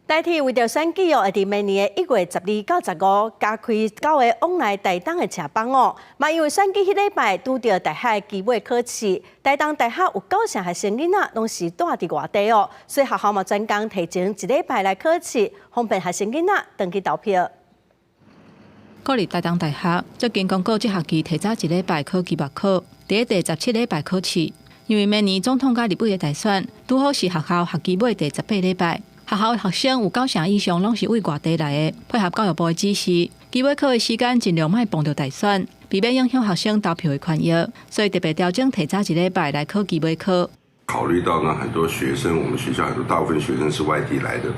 台鐵為著選舉哦，會佇明年的1月12到15加開九个往來台東的車班哦。嘛因為選舉彼禮拜拄著大學期尾考試，台東大學有九成學生囡仔攏是蹛佇外地哦，所以學校嘛專工提前一禮拜來考試，方便學生囡仔轉去投票。國立台東大學最近公告，這學期提早一禮拜考期末考，佇第17禮拜考試。因為明年總統佮立委的大選，拄好是學校學期尾第18禮拜。學校的學生有九成以上攏是對外地來的，配合教育部的指示，期尾考的時間盡量莫碰著大選，避免影響學生投票的權益，所以特別調整提早一禮拜來考期尾考。考慮到呢，很多學生，我們學校很多大部分學生是外地來的，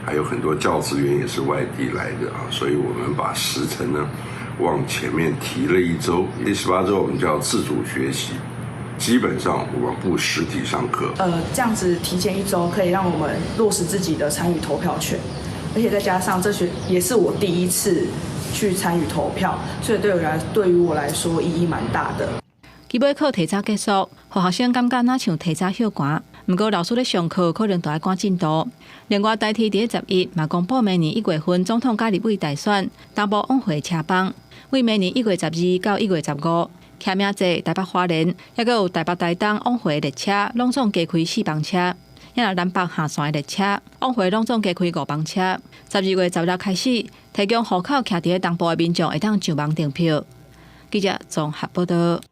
還有很多教職員也是外地來的啊，所以我們把時程呢往前面提了一周，第18週我們叫自主學習。基本上我們不實體上課。這樣子提前一周可以讓我們落實自己的參與投票權，而且再加上這學也是我第一次去參與投票，所以對於我來說意義蠻大的。期尾考提早結束，予學生感覺若像提早歇寒。毋過老師咧上課可能著愛趕進度。另外，台鐵佇11嘛公布明年1月份總統佮立委大選東部往回車班，為明年1月12到1月15。騎名坐台北花蓮，抑閣有台北台東往回列車，攏總加開四班車；抑若南北下線的列車，往回攏總加開五班車。12月16開始，提供戶口徛佇咧東部的民眾會當上網訂票。記者綜合報道。